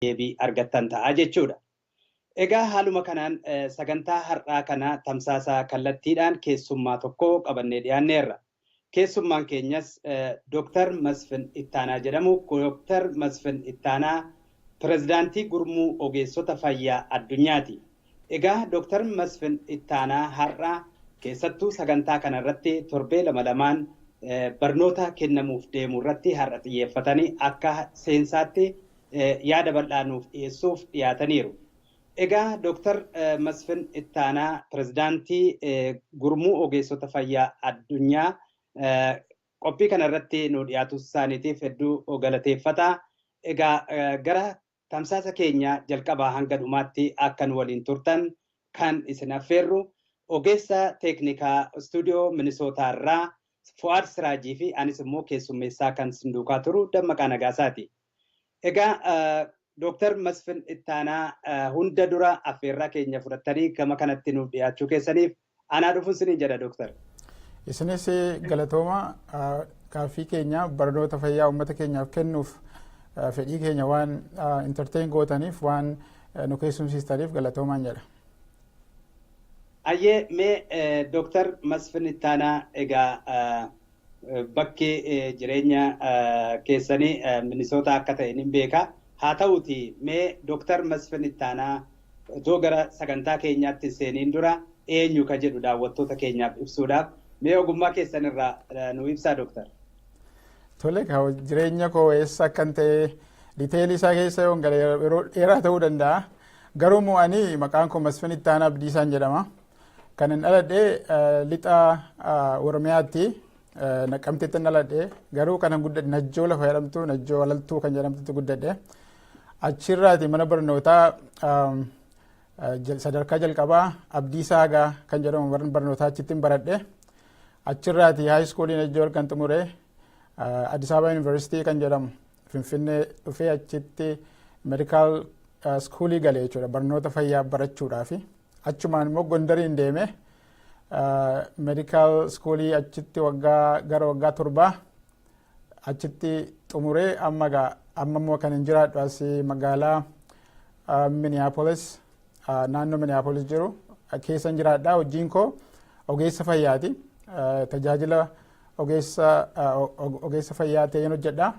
Deebii argattan ta'a jechuudha. Egaa haaluma kanaan sagantaa har'aa kana tamsaasa kallattiidhaan keessummaa tokko qabannee dhiyaanneerra. Keessummaan keenyas Dooktar Masfin Ittaanaa jedhamu. Dooktar Masfin Ittaanaa pirezidaantii Gurmuu Ogeessota Fayyaa Addunyaati. Egaa Dooktar Masfin Ittaanaa har'a keessattuu sagantaa kanarratti torbee lama lamaan barnoota kennamuuf deemu irratti har'a xiyyeeffatanii akka seensaatti yaada bal'aa nuuf dhiyeessuuf dhiyaataniiru. Egaa Dooktar Masfin Ittaanaa pirezidaantii Gurmuu Ogeessota Fayyaa Addunyaa qophii kanarratti nu dhiyaatu isaaniitiif hedduu galateeffata. Egaa gara tamsaasa keenya jalqabaa hanga dhumaatti akka nu waliin turtan kan isin affeerru ogeessa teeknikaa istuudiyoo Minisootaa irraa Fu'aad Siraajii fi anis immoo keessummeessaa kan sinduukaa turu Dammaqaa Nagaasaati. Egaa Dooktar Masfin Ittaanaa, hunda dura affeerraa keenya fudhattanii gama kanatti nuuf dhiyaachuu keessaniif anaa dhufuun isiniin jedha, Dooktar. Isinis galatooma. Gaaffii keenya barnoota fayyaa uummata keenyaaf kennuuf fedhii keenya waan entertain gootaniif, waan nu keessumsiistaniif galatoomaan jedha. Ayyee, mee Dooktar Masfin Ittaanaa, egaa bakki jireenya keessanii Minisoota akka ta'e ni beeka. Haa ta'uti, mee Dooktar Masfin Ittaanaa otoo gara sagantaa keenyaatti seeniin dura eenyu ka jedhu daawwattoota keenyaaf ibsuudhaaf mee ogummaa keessan irraa nu ibsaa, Dooktar. Tole, jireenya koo eessa akkan ta'e detail isaa keessa yoon gale yeroo dheeraa ta'uu danda'a. Garuu mo'anii maqaan koo Masfin Ittaanaa Abdiisaan jedhama. Kan hin dhaladhe lixa Oromiyaatti, Naqamteetti dhaladhe. Garuu kanan guddadhe Najjoo lafa jedhamtu, Najjoo Alaltuu kan jedhamtutti guddadhe. Achirraati mana barnootaa sadarkaa jalqabaa Abdiisaa Aagaa kan jedhamu mana barnootaa achitti baradhe. Achirraati high school Najjoo kan xumure, Addis Ababa University kan jedhamu Finfinnee dhufee achitti medical school galee jechuudha, barnoota fayyaa barachuudhaafi. Achumaan immoo Gondariin deeme, medical school achitti waggaa gara waggaa 7 achitti xumuree, amma gaa amma immoo kan hin jiraadhu as magaalaa Minneapolis, naannoo Minneapolis jiru keessan jiraadha. Hojiin koo ogeessa fayyaati. Tajaajila ogeessa fayyaa ta'een hojjedha.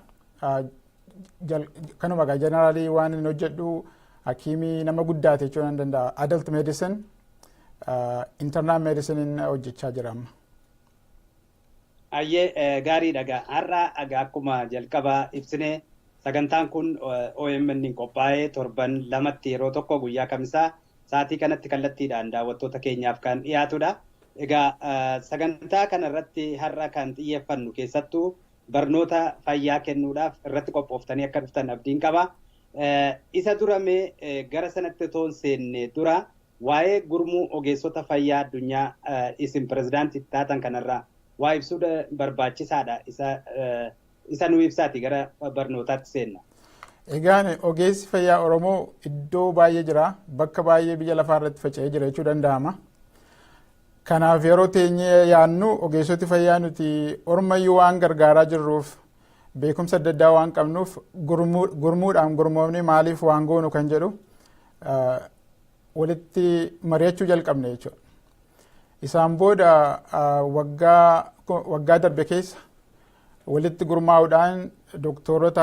Kanuma gaa general waan hin hojjedhu hakiimii nama guddaate jechuu nan danda'a. Adult medicine, internal medicine hojjechaa jira amma. Ayyee, gaariidha gaa. Har'a egaa akkuma jalqaba ibsine sagantaan kun OMN qophaa'ee torban lamatti yeroo tokko guyyaa Kamisaa sa'aatii kanatti kallattiidhaan daawwattoota keenyaaf kan dhiyaatudha. Egaa sagantaa kana irratti har'a kan xiyyeeffannu keessattuu barnoota fayyaa kennuudhaaf irratti qophooftanii akka dhuftan abdiin qaba. Isa dura mee gara sanatti otoo hin seenne dura waa'ee Gurmuu Ogeessota Fayyaa Addunyaa isin pirezidaantii taatan kanarraa waa ibsuu barbaachisaadha. Isa nu ibsaati gara barnootaatti seenna. Egaan ogeessi fayyaa Oromoo iddoo baay'ee jira. Bakka baay'ee biyya lafaa irratti faca'ee jira jechuu danda'ama. Kanaaf yeroo teenyee yaannu ogeessoti fayyaa nuti ormayyuu waan gargaaraa jirruuf, beekumsa adda addaa waan qabnuuf, gurmuudhaan gurmoomni maaliif waan goonu kan jedhu walitti mari'achuu jalqabne jechuudha. Isaan booda waggaa darbe keessa walitti gurmaa'uudhaan doktorota,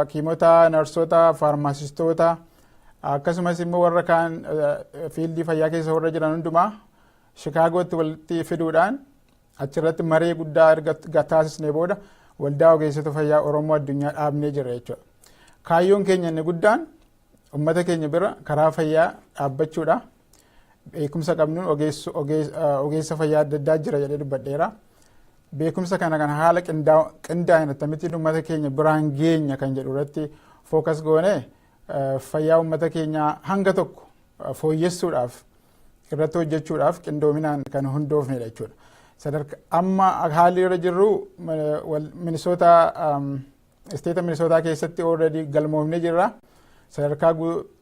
hakiimota, narsota, faarmaasistoota, akkasumas immoo warra kaan field fayyaa keessa warra jiran hundumaa Shikaagootti walitti fiduudhaan achirratti maree guddaa erga taasisnee booda Waldaa Ogeessota Fayyaa Oromoo Addunyaa dhaabnee jira jechuudha. Kaayyoon keenya inni guddaan uummata keenya bira karaa fayyaa dhaabbachuudha. Beekumsa qabnuun ogeessa fayyaa adda addaa jira jedhee dubbadheera. Beekumsa kana kan haala qindaa'een akkamittiin uummata keenya biraan geenya kan jedhu irratti focus goone, fayyaa uummata keenyaa hanga tokko fooyyessuudhaaf irratti hojjechuudhaaf qindoominaan kan hundoofnedha jechuudha. Sadarkaa amma haalli irra jirru Minisoota, state Minisootaa keessatti already galmoofnee jirra. Sadarkaa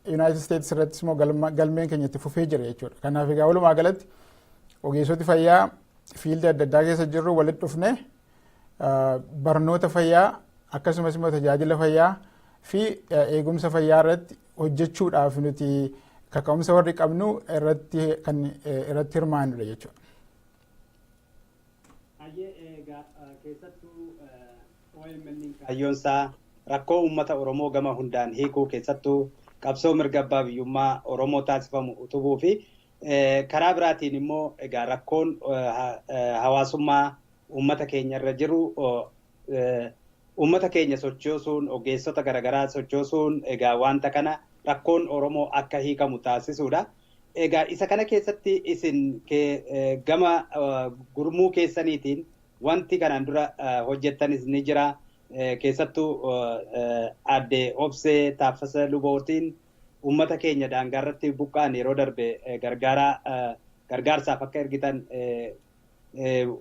United States irrattis immoo galmeen keenya itti fufee jira jechuudha. Kanaaf egaa walumaa galatti ogeessoti fayyaa field adda addaa keessa jirru walitti dhufne barnoota fayyaa akkasumas immoo tajaajila fayyaa fi eegumsa fayyaa irratti hojjechuudhaaf nuti kaka'umsa warri qabnu irratti kan irratti hirmaannudha jechuudha. Keessattuu OMN kaayyoon isaa rakkoo uummata Oromoo gama hundaan hiikuu, keessattuu qabsoo mirga abbaa biyyummaa Oromoo taasifamu utubuu fi karaa biraatiin immoo egaa rakkoon hawaasummaa uummata keenya irra jiru uummata keenya sochoosuun, ogeessota garaagaraa sochoosuun, egaa wanta kana rakkoon Oromoo akka hiikamu taasisuudha. Egaa isa kana keessatti isin gama gurmuu keessaniitiin wanti kanaan dura hojjettanis ni jira. Keessattuu aadde Obsee Taaffasa Lubootiin uummata keenya daangaarratti buqqa'an yeroo darbe gargaaraa gargaarsaaf akka ergitan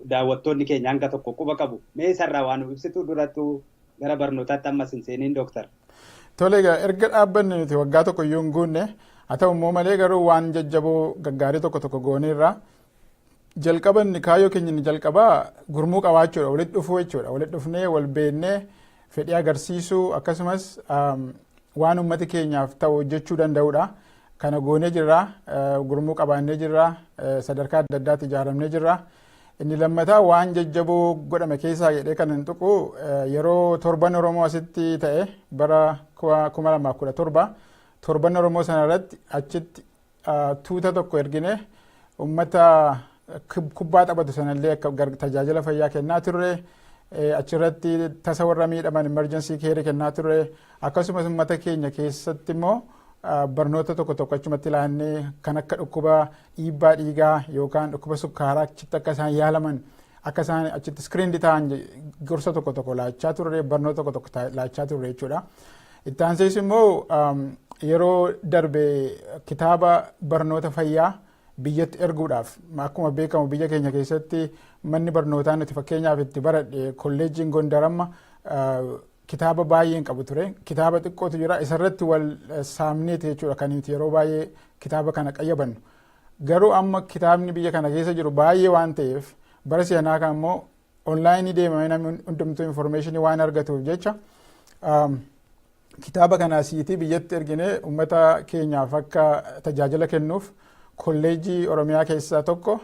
daawwattoonni keenya hanga tokko quba qabu. Mee isarraa waan ibsitu durattuu gara barnootaatti ammas hin seeniin, dooktar. Tole, egaa erga dhaabbanne nuti waggaa 1 iyyuu hin guunne. Haa ta'u immoo malee garuu waan jajjaboo gaggaarii tokko tokko gooneerra. Jalqabanni kaayyoo keenya inni jalqabaa gurmuu qabaachuudha, walitti dhufuu jechuudha. Walitti dhufnee wal beennee fedhii agarsiisuu, akkasumas waan uummati keenyaaf ta'u hojjechuu danda'udha. Kana goonee jirra, gurmuu qabaannee jirra, sadarkaa adda addaatti ijaaramnee jirra. Inni lammataa waan jajjaboo godhame keessaa jedhee kan hin tuqu, yeroo Torban Oromoo asitti ta'e bara 2017, Torban Oromoo sana irratti achitti tuuta tokko ergine, uummata kubbaa taphatu sanallee akka tajaajila fayyaa kennaa turre, achirratti tasa warra miidhaman emergency care kennaa turre. Akkasumas uummata keenya keessatti immoo barnoota tokko tokko achumatti ilaannee, kan akka dhukkuba dhiibbaa dhiigaa yookaan dhukkuba sukkaaraa achitti akka isaan yaalaman, akka isaan achitti screened ta'an gorsa tokko tokko laachaa turre, barnoota tokko tokko laachaa turre jechuudha. Itti aansees immoo yeroo darbe kitaaba barnoota fayyaa biyyatti erguudhaaf, akkuma beekamu biyya keenya keessatti manni barnootaa nuti fakkeenyaaf itti baradhe, Kolleejjiin Gondar, amma kitaaba baay'een qabu ture. Kitaaba xiqqootu jira, isarratti wal saamneeti jechuudha kan nuti yeroo baay'ee kitaaba kana qayyabannu. Garuu amma kitaabni biyya kana keessa jiru baay'ee waan ta'eef, bara si'anaa kan immoo online deemamee namni hundumtuu information waan argatuuf jecha, kitaaba kana asiitii biyyatti ergine uummata keenyaaf akka tajaajila kennuuf kolleejjii Oromiyaa keessaa tokko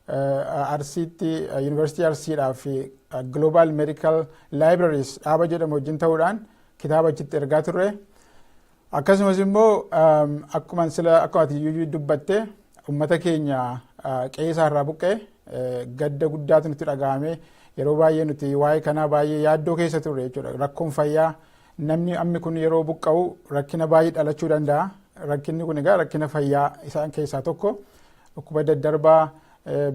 Arsiitti, Yuunivarsiitii Arsiidhaa fi Global Medical Libraries dhaaba jedhamu wajjin ta'uudhaan kitaaba achitti ergaa turre. Akkasumas immoo akkuma sila akkuma ati dubbatte, uummata keenya qe'ee isaarraa buqqee gadda guddaatu nutti dhaga'ame. Yeroo baay'ee nuti waa'ee kanaa baay'ee yaaddoo keessa turre jechuudha. Rakkoon fayyaa, namni ammi kun yeroo buqqa'u rakkina baay'ee dhalachuu danda'a. Rakkinni kun egaa rakkina fayyaa isaan keessaa tokko. Dhukkuba daddarbaa,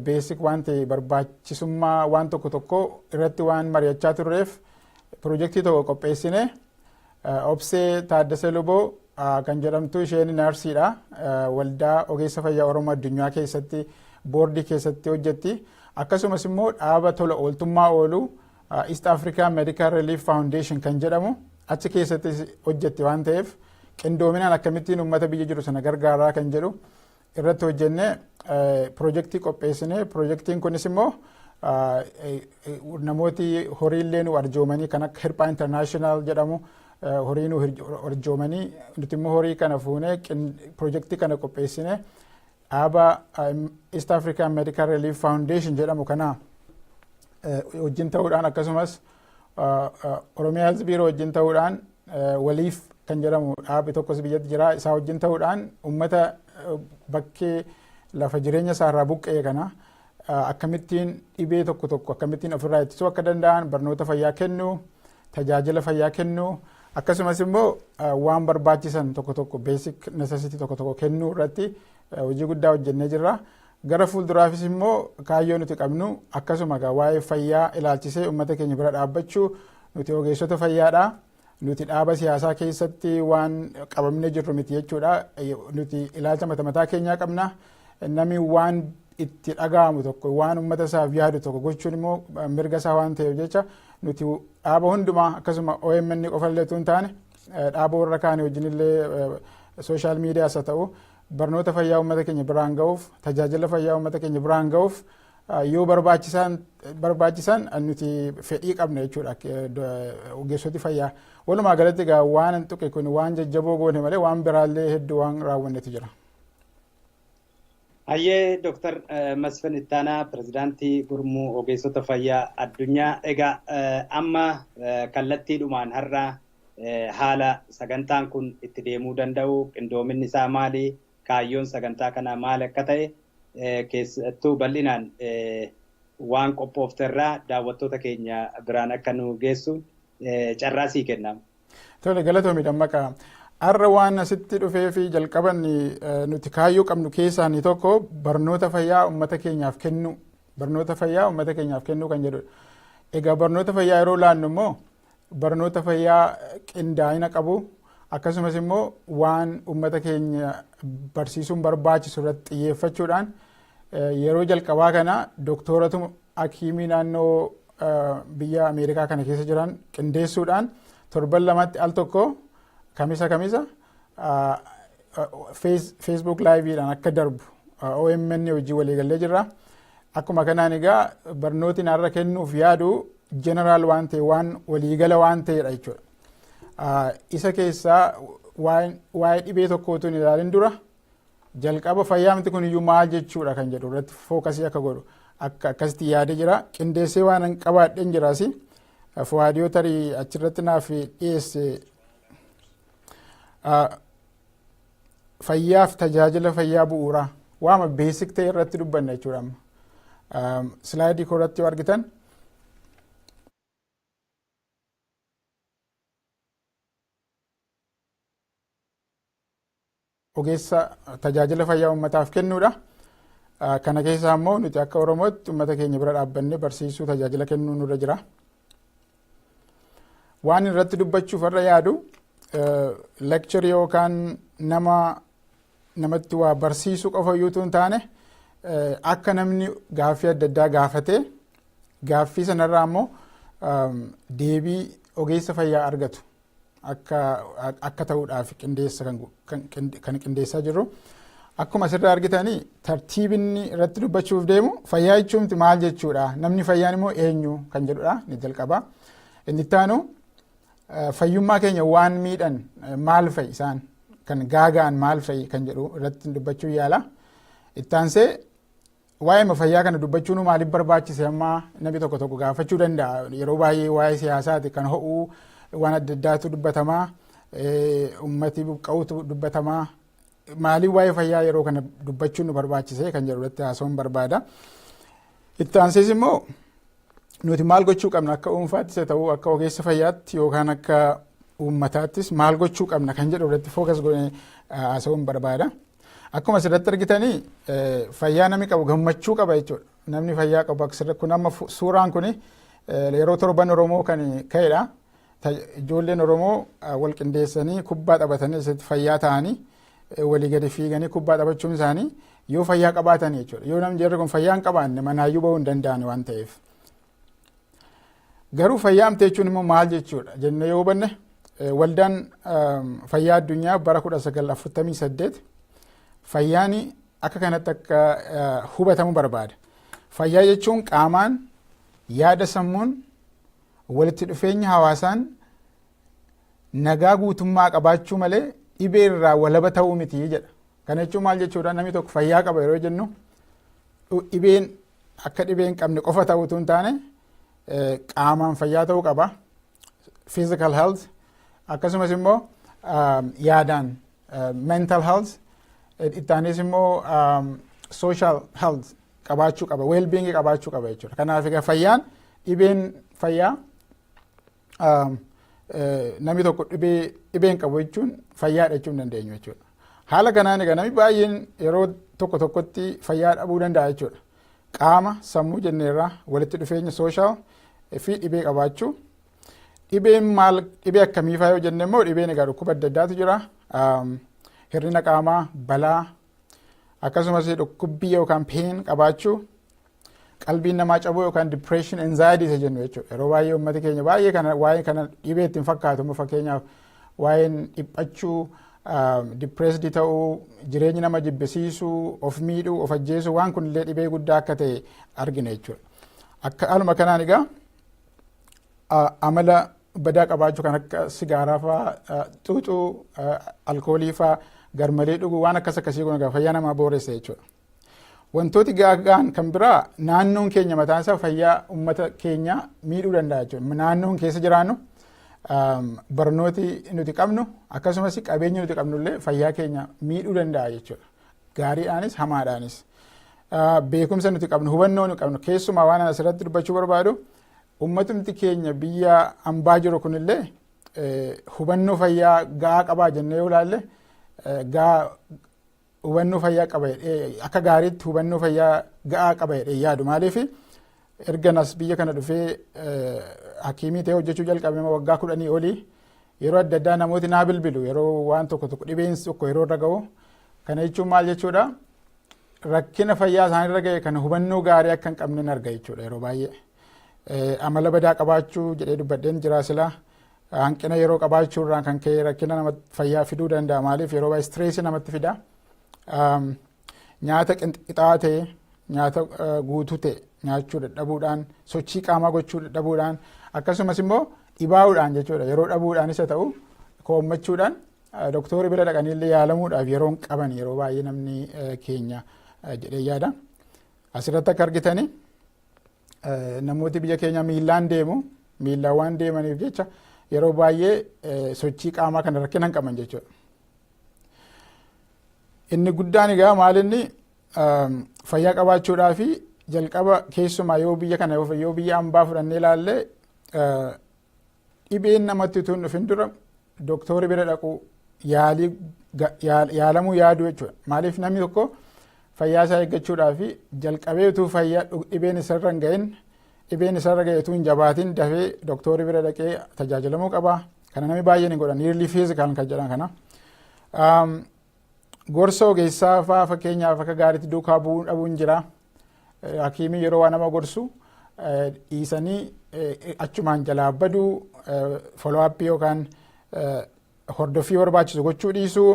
basic waan ta'e, barbaachisummaa waan tokko tokko irratti waan mari'achaa turreef, piroojeektii tokko qopheessine. Obsee Taaddasee Luboo kan jedhamtu, isheen naarsiidha. Waldaa Ogeessa Fayyaa Oromoo Addunyaa keessatti boordii keessatti hojjetti. Akkasumas immoo dhaaba tola ooltummaa oolu East African Medical Relief Foundation kan jedhamu achi keessatti hojjetti waan ta'eef, qindoominaan akkamittiin uummata biyya jiru sana gargaaraa kan jedhu irratti hojjennee piroojeektii qopheessine. Piroojeektiin kunis immoo namooti horiillee nu arjoomanii, kan akka Hirphaa International jedhamu horii nu arjoomanii, nuti immoo horii kana fuunee piroojeektii kana qopheessine, dhaaba East African Medical Relief Foundation jedhamu kana wajjin ta'uudhaan, akkasumas Oromiyaa Health Bureau wajjin ta'uudhaan, waliif kan jedhamu dhaabi tokkos biyyatti jira, isaa wajjin ta'uudhaan uummata bakkee lafa jireenya isaarraa buqqa'e kana akkamittiin dhibee tokko tokko akkamittiin ofirraa ittisuu akka danda'an barnoota fayyaa kennuu, tajaajila fayyaa kennuu, akkasumas immoo waan barbaachisan tokko tokko, basic necessity tokko tokko kennuu irratti hojii guddaa hojjennee jirra. Gara fuulduraafis immoo kaayyoo nuti qabnu akkasuma waa'ee fayyaa ilaalchisee uummata keenya bira dhaabbachuu. Nuti ogeessota fayyaadha. Nuti dhaaba siyaasaa keessatti waan qabamnee jirru miti jechuudha. Nuti ilaalcha mata mataa keenyaa qabna. Namni waan itti dhaga'amu tokko, waan uummata isaaf yaadu tokko gochuun immoo mirga isaa waan ta'eef jecha, nuti dhaaba hundumaa, akkasuma OMN qofallee utuu hin taane dhaaba warra kaanii wajjinillee social medias haa ta'u, barnoota fayyaa uummata keenya biraan ga'uuf, tajaajila fayyaa uummata keenya biraan ga'uuf Yoo barbaachisan nuti fedhii qabna jechuudha ogeessoti fayyaa. Walumaa galatti egaa waan hin tuqe kun waan jajjaboo goone malee waan biraallee hedduu waan raawwannetu jira. Hayyee, Dooktar Masfin Ittaanaa, Pirezidaantii Gurmuu Ogeessota Fayyaa Addunyaa. Egaa amma kallattiidhumaan har'a haala sagantaan kun itti deemuu danda'u, qindoominni isaa maali, kaayyoon sagantaa kanaa maali akka ta'e keessattuu bal'inaan waan qophoofterraa daawwattoota keenya biraan akka nu geessu carraa sii kennama. Tole, galatoomi Dammaqaa. Har'a waan asitti dhufee fi jalqaban nuti kaayyoo qabnu keessaa inni tokko barnoota fayyaa uummata keenyaaf kennu, barnoota fayyaa uummata keenyaaf kennuu kan jedhudha. Egaa barnoota fayyaa yeroo laannu immoo barnoota fayyaa qindaa'ina qabu, akkasumas immoo waan uummata keenya barsiisuun barbaachisu irratti xiyyeeffachuudhaan yeroo jalqabaa kana doktooratu hakiimii naannoo biyya Ameerikaa kana keessa jiran qindeessuudhaan torban 2tti al tokko kamisa kamisa Facebook Live-iidhaan akka darbu OMN hojii waliigallee jirra. Akkuma kanaan egaa barnooti narra kennuuf yaadu general waan ta'e, waan waliigala waan ta'edha jechuudha. Isa keessaa waa'ee dhibee tokkootu hin ilaalin dura jalqaba fayyaamti kun iyyuu maal jechuudha kan jedhu irratti focus akka godhu akka akkasitti yaadee jira. Qindeessee waan hin qabaadheen jiraasi. Fuwaadiyoo tarii achirratti naaf dhiyeesse, fayyaaf tajaajila fayyaa bu'uuraa waama basic ta'e irratti dubbanna jechuudha amma. Slide koo irratti yoo argitan, ogeessa tajaajila fayyaa uummataaf kennuudha. Kana keessaa immoo nuti akka Oromootti uummata keenya bira dhaabbannee barsiisuu, tajaajila kennuu nurra jira. Waan irratti dubbachuuf irra yaadu lecture yookaan nama namatti waa barsiisuu qofa iyyuu hin taane, akka namni gaaffii adda addaa gaafatee gaaffii sanarraa immoo deebii ogeessa fayyaa argatu akka ta'uudhaaf qindeessa kan qindeessaa jirru. Akkuma asirraa argitanii tartiibinni irratti dubbachuuf deemu fayyaa jechuun maal jechuudha, namni fayyaan immoo eenyu kan jedhudha ni jalqaba. Inni itti aanu fayyummaa keenya waan miidhan maal fa'i, isaan kan gaaga'an maal fa'i kan jedhu irratti dubbachuu yaala. Ittaansee waa'ee fayyaa kana dubbachuun maaliif barbaachise amma namni tokko tokko gaafachuu danda'a. Yeroo baay'ee waa'ee siyaasaati kan ho'uu, waan adda addaatu dubbatamaa, ummati buqqa'utu dubbatamaa. Maaliif waa'ee fayyaa yeroo kana dubbachuun nu barbaachise kan jedhu irratti haasa'uun barbaada. Itti aansees immoo nuti maal gochuu qabna, akka dhuunfaattis haa ta'u, akka ogeessa fayyaatti yookaan akka uummataattis maal gochuu qabna kan jedhu irratti focus godhee haasa'uun barbaada. Akkuma asirratti argitanii fayyaa namni qabu gammachuu qaba jechuudha. Namni fayyaa qabu asirratti kun amma suuraan kun yeroo Torban Oromoo kan ka'edha. Ijoolleen Oromoo wal qindeessanii kubbaa taphatanii asitti fayyaa ta'anii walii gadi fiiganii kubbaa taphachuun isaanii yoo fayyaa qabaatan jechuudha. Yoo namni jarri kun fayyaa hin qabaanne manaayyuu bahuu hin danda'an waan ta'eef. Garuu fayyaa amte jechuun immoo maal jechuudha jennee yoo hubanne, Waldaan Fayyaa Addunyaa bara 1948 fayyaan akka kanatti akka hubatamu barbaada. Fayyaa jechuun qaamaan, yaada sammuun, walitti dhufeenya hawaasaan nagaa guutummaa qabaachuu malee dhibee irraa walaba ta'uu miti jedha. Kana jechuun maal jechuudha? Namni tokko fayyaa qaba yeroo jennu dhibeen akka dhibee hin qabne qofa ta'uu utuu hin taane qaamaan fayyaa ta'uu qaba. Physical health, akkasumas immoo yaadaan mental health, ittaanis immoo social health qabaachuu qaba. Well-being qabaachuu qaba jechuudha. Kanaaf egaa fayyaan dhibeen fayyaa namni tokko dhibee hin qabu jechuun fayyaadha jechuu hin dandeenyu jechuudha. Haala kanaan egaa namni baay'een yeroo tokko tokkotti fayyaa dhabuu danda'a jechuudha. Qaama, sammuu jenneerraa, walitti dhufeenya social fi dhibee qabaachuu. Dhibeen maal, dhibee akkamii faa yoo jenne immoo dhibeen egaa dhukkuba adda addaatu jira. Hir'ina qaamaa, balaa, akkasumas dhukkubbii yookaan pain qabaachuu, qalbiin namaa cabuu yookaan depression, anxiety isa jennu jechuudha. Yeroo baay'ee uummati keenya baay'ee kana waa'ee kana dhibee ittiin fakkaatu, fakkeenyaaf waa'een dhiphachuu, Depressed ta'uu, jireenya nama jibbisiisuu, of miidhuu, of ajjeesuu, waan kun illee dhibee guddaa akka ta'e argina jechuudha. Akka haaluma kanaan egaa amala badaa qabaachuu kan akka sigaaraa fa'aa xuuxuu, alkoolii fa'aa garmalee dhuguu, waan akkas akkasii kun egaa fayyaa namaa booressa jechuudha. Wantooti gaagaan kan biraa naannoon keenya mataan isaa fayyaa uummata keenya miidhuu danda'a jechuudha. Naannoon keessa jiraannu, barnooti nuti qabnu, akkasumas qabeenyi nuti qabnu illee fayyaa keenya miidhuu danda'a jechuudha. Gaariidhaanis hamaadhaanis. Beekumsa nuti qabnu, hubannoo nuti qabnu, keessumaa waan asirratti dubbachuu barbaadu, uummatumti keenya biyya hambaa jiru kunillee hubannoo fayyaa gahaa qabaa jennee yoo ilaalle, gahaa hubannoo fayyaa qaba akka gaariitti hubannoo fayyaa ga'aa qaba jedhee yaadu. Maaliif? Erga as biyya kana dhufee hakiimii ta'ee hojjechuu jalqabe waggaa 10 olii, yeroo adda addaa namooti naa bilbilu yeroo waan tokko tokko, dhibeen tokko yeroo irra ga'u. Kana jechuun maal jechuudha? Rakkina fayyaa isaanirra ga'e kan hubannoo gaarii akka hin qabne arga jechuudha yeroo baay'ee. Amala badaa qabaachuu jedhee dubbadheen jira sila. Hanqina yeroo qabaachuu irraan kan ka'e rakkina nama fayyaa fiduu danda'a. Maaliif? Yeroo baay'ee stress namatti fida. Nyaata qixaa ta'e, nyaata guutuu ta'e nyaachuu dadhabuudhaan, sochii qaamaa gochuu dadhabuudhaan, akkasumas immoo dhibaa'uudhaan jechuudha. Yeroo dhabuudhaan isa ta'u koommachuudhaan doktorii bira dhaqanii illee yaalamuudhaaf yeroon qaban yeroo baay'ee namni keenya jedhee yaada. Asirratti akka argitani namooti biyya keenya miillaan deemu. Miillaan waan deemaniif jecha yeroo baay'ee sochii qaamaa kana rakkina hin qaban jechuudha. Inni guddaan egaa maalinni fayyaa qabaachuudhaa fi jalqaba keessumaa yoo biyya kana yoo biyya hambaa fudhannee ilaalle, dhibeen namatti utuu hin dhufin dura doktorii bira dhaquu, yaalii yaalamuu yaaduu jechuudha. Maaliif? Namni tokko fayyaa isaa eeggachuudhaa fi jalqabee utuu fayyaa dhibeen isarra hin ga'in, dhibeen isarra ga'e utuu hin jabaatin dafee doktorii bira dhaqee tajaajilamuu qaba. Kana namni baay'een hin godhan, yearly physical kan jedhan kana. Gorsa ogeessaa fa'aa fakkeenyaaf akka gaariitti duukaa bu'uu dhabuun jira. Hakiimii yeroo waa nama gorsu dhiisanii achumaan jalaa baduu, follow-up yookaan hordoffii barbaachisu gochuu dhiisuu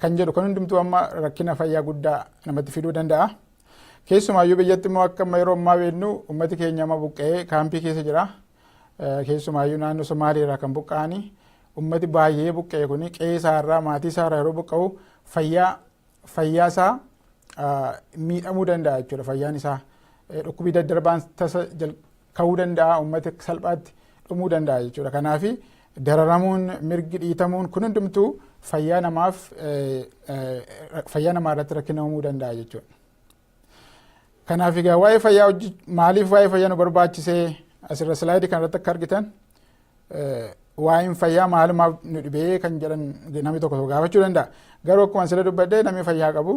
kan jedhu kan hundumtuu amma rakkina fayyaa guddaa namatti fiduu danda'a. Keessumaayyuu biyyatti immoo akka amma yeroo ammaa beeknu uummati keenya amma buqqa'ee kaampii keessa jira. Keessumaayyuu naannoo Somaaliirraa kan buqqa'anii, uummati baay'ee buqqa'e kuni qe'ee isaarraa, maatii isaarraa yeroo buqqa'u fayyaa isaa miidhamuu danda'a jechuudha. Fayyaan isaa dhukkubii daddarbaan tasa ka'uu danda'a, uummati salphaatti dhumuu danda'a jechuudha. Kanaaf dararamuun, mirgi dhiitamuun kun hundumtuu fayyaa namaa irratti rakkina uumuu danda'a jechuudha. Kanaaf egaa waa'ee fayyaa maaliif waa'ee fayyaa nu barbaachisee? Asirra slide kanarratti akka argitan, waa'een fayyaa maalumaaf nu dhibee kan jedhan namni tokko tokko gaafachuu danda'a. Garuu akkuma sila dubbadhee, namni fayyaa qabu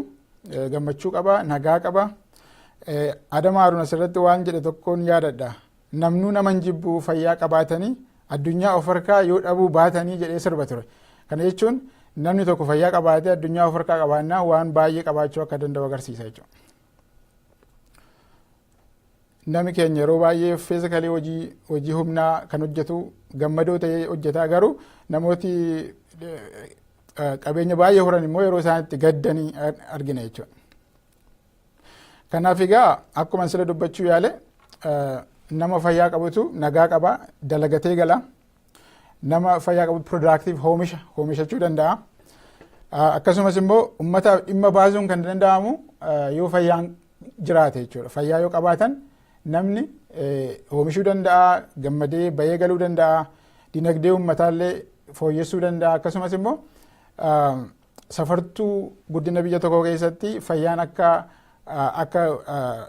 gammachuu qaba, nagaa qaba. Adama Haruun asirratti waan jedhe tokkoon yaadadha. "Namnuu nama hin jibbu fayyaa qabaatanii, addunyaa of harkaa yoo dhabuu baatanii" jedhee sirba ture. Kana jechuun namni tokko fayyaa qabaatee addunyaa of harkaa qabaannaa waan baay'ee qabaachuu akka danda'u agarsiisa jechuudha. Namni keenya yeroo baay'ee physically hojii humnaa kan hojjetu gammadoo ta'ee hojjetaa, garuu namooti qabeenya baay'ee horan immoo yeroo isaan itti gaddanii argina jechuudha. Kanaaf egaa akkuma sila dubbachuu yaale, nama fayyaa qabutu nagaa qaba, dalagatee gala. Nama fayyaa qabu productive, oomisha oomishachuu danda'a. Akkasumas immoo uummataaf dhimma baasuun kan danda'amu yoo fayyaan jiraate jechuudha. Fayyaa yoo qabaatan namni oomishuu danda'a, gammadee bahee galuu danda'a, dinagdee uummataallee fooyyessuu danda'a. Akkasumas immoo safartuu guddina biyya tokkoo keessatti fayyaan akka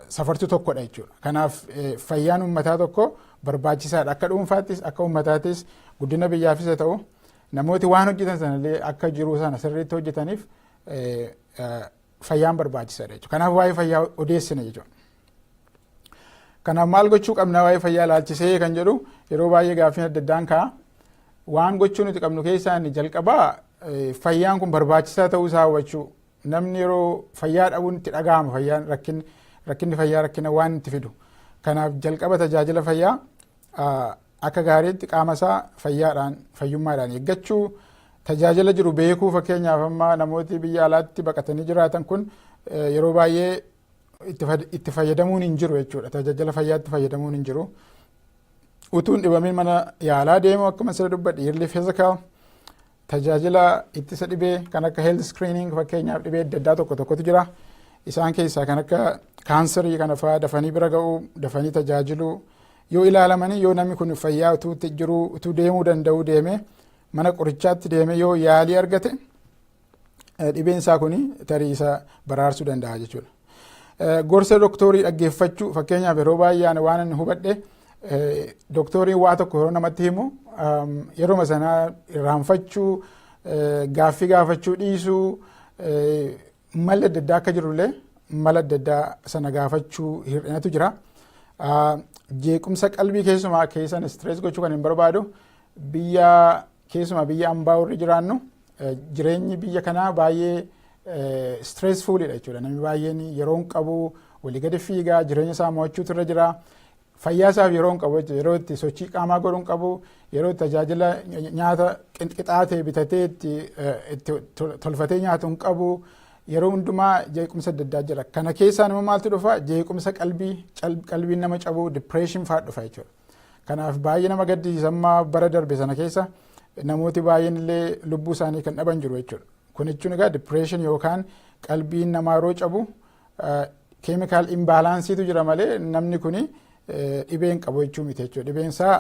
safartuu tokkodha jechuudha. Kanaaf fayyaan uummataa tokko barbaachisaadha. Akka dhuunfaattis akka uummataattis, guddina biyyaafis haa ta'u, namooti waan hojjetan sanallee akka jiru sana sirriitti hojjetaniif fayyaan barbaachisaadha jechuudha. Kanaaf waa'ee fayyaa odeessina jechuudha. Kanaaf maal gochuu qabna waa'ee fayyaa ilaalchisee kan jedhu yeroo baay'ee gaaffiin adda addaan ka'a. Waan gochuu nuti qabnu keessaa inni jalqabaa fayyaan kun barbaachisaa ta'uu isaa hubachuu. Namni yeroo fayyaa dhabuun itti dhaga'ama, fayyaan rakkinni fayyaa rakkina waan itti fidu. Kanaaf jalqaba tajaajila fayyaa akka gaariitti qaama isaa fayyaadhaan, fayyummaadhaan eeggachuu. Tajaajila jiru beekuu. Fakkeenyaaf, amma namooti biyya alaatti baqatanii jiraatan kun yeroo baay'ee itti fayyadamuun hin jiru jechuudha. Tajaajila fayyaatti fayyadamuun hin jiru. Utuu hin dhibamin mana yaalaa deemu, akkuma sira dubbadhe, yearly physical, tajaajila ittisa dhibee kan akka health screening. Fakkeenyaaf, dhibee adda addaa tokko tokkotu jira. Isaan keessaa kan akka kaansarii kana fa'aa dafanii bira ga'uu, dafanii tajaajiluu, yoo ilaalamanii, yoo namni kun fayyaa utuu jiru, utuu deemuu danda'u deeme, mana qorichaatti deeme, yoo yaalii argate, dhibeen isaa kun tarii isa baraarsuu danda'a jechuudha. Gorsa doktoorii dhaggeeffachuu. Fakkeenyaaf, yeroo baay'ee waan inni hubadhe, doktoriin waa tokko yeroo namatti himu yeroo sana irraanfachuu, gaaffii gaafachuu dhiisuu, malli adda addaa akka jirullee mala adda addaa sana gaafachuu hir'inatu jira. Jeequmsa qalbii, keessumaa keessan stress gochuu kan hin barbaadu, biyya keessumaa biyya ambaa warri jiraannu, jireenyi biyya kanaa baay'ee stressfulidha jechuudha. Namni baay'een yeroo hin qabu, walii gadi fiigaa, jireenya isaa mo'achuutu irra jira. Fayyaa isaaf yeroo hin qabu jechuudha. Yeroo itti sochii qaamaa godhuu hin qabu, yeroo itti tajaajila nyaata qixxaa ta'e bitatee itti tolfatee nyaatu hin qabu. Yeroo hundumaa jeequmsa adda addaa jira. Kana keessaan immoo maaltu dhufa? Jeequmsa qalbii, qalbiin nama cabuu, depression fa'aa dhufa jechuudha. Kanaaf baay'ee nama gaddisiisa, amma bara darbe sana keessa namooti baay'een illee lubbuu isaanii kan dhaban jiru jechuudha. Kun jechuun egaa depression yookaan qalbiin namaa yeroo cabu chemical imbalanceiitu jira malee namni kuni dhibeen qabu jechuu miti jechuudha. Dhibeen isaa